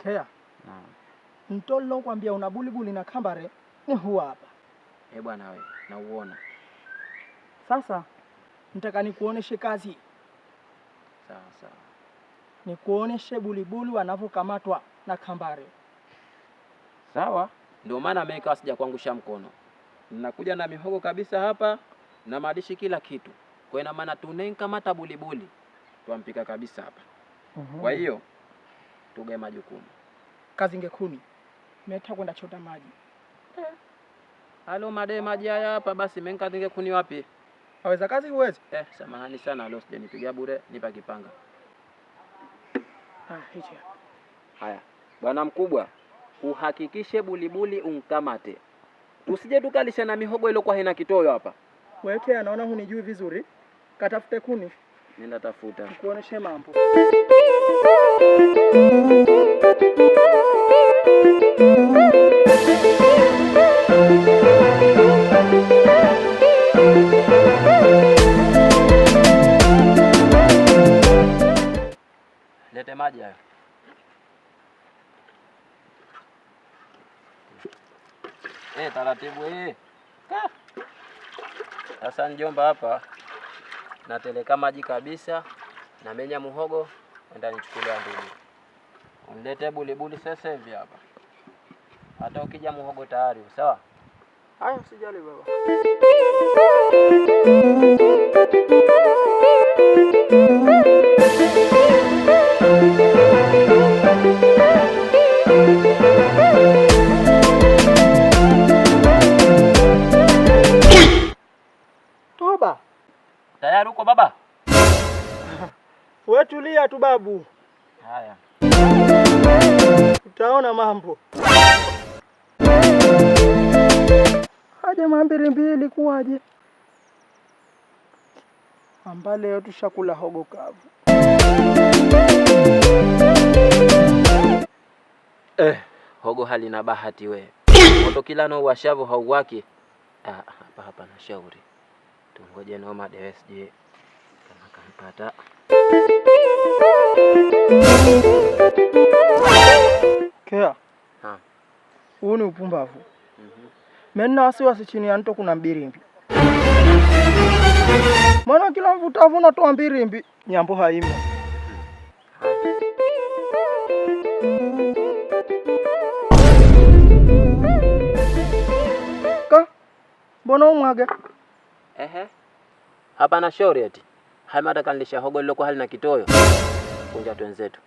Kea. Naam. Ntolo kwambia una bulibuli na kambare ni huwa hapa. Eh, bwana we, nauona. Sasa nitaka nikuoneshe kazi. Sawa sawa. Nikuoneshe bulibuli wanavyokamatwa na kambare. Sawa, ndio maana mimi sija kuangusha mkono. Ninakuja na mihogo kabisa hapa na madishi kila kitu. Kwa ina maana tunenkamata bulibuli twampika kabisa hapa. Kwa hiyo tugae majukumu. Kazi ngekuni. Meta kwenda chota maji. Halo made maji haya hapa basi mimi kazi ngekuni wapi? Aweza kazi huwezi? Samahani sana leo sijanipiga bure, nipa kipanga. Ah, hichi hapa. Haya, bwana mkubwa, uhakikishe bulibuli unkamate. Usije tukalisha na mihogo iliyokuwa haina kitoyo hapa. Weke anaona hunijui vizuri. Katafute kuni. Nenda tafuta. Nikuoneshe mambo. Lete maji hayo. Taratibu Sasa njomba hapa nateleka maji kabisa, namenya muhogo, enda nichukulia ndugu. Unilete bulibuli sasa hivi hapa. Hata ukija muhogo tayari, sawa? Haya, usijali baba. Toba. Tayari uko baba? Wewe tulia tu babu. Haya. Utaona mambo. Haja mambili mbili kuwaje? Amba leo tushakula hogo kavu. Hogo halina bahati we. Moto kila no washavu hauwaki. Ah, hapa hapa na shauri. Tungoje no madewe sije kama kampata. Kea. Ha. Huu ni upumbavu. Mimi na wasiwasi chini ya nto kuna mbirimbi. Maana kila mvutavu unatoa mbirimbi, nyambo haimo. Ka? Mbona umwage? Ehe. Hapa na shauri eti. Haya mata kanilisha hogo lilokuwa halina kitoyo. Kunja twenzetu.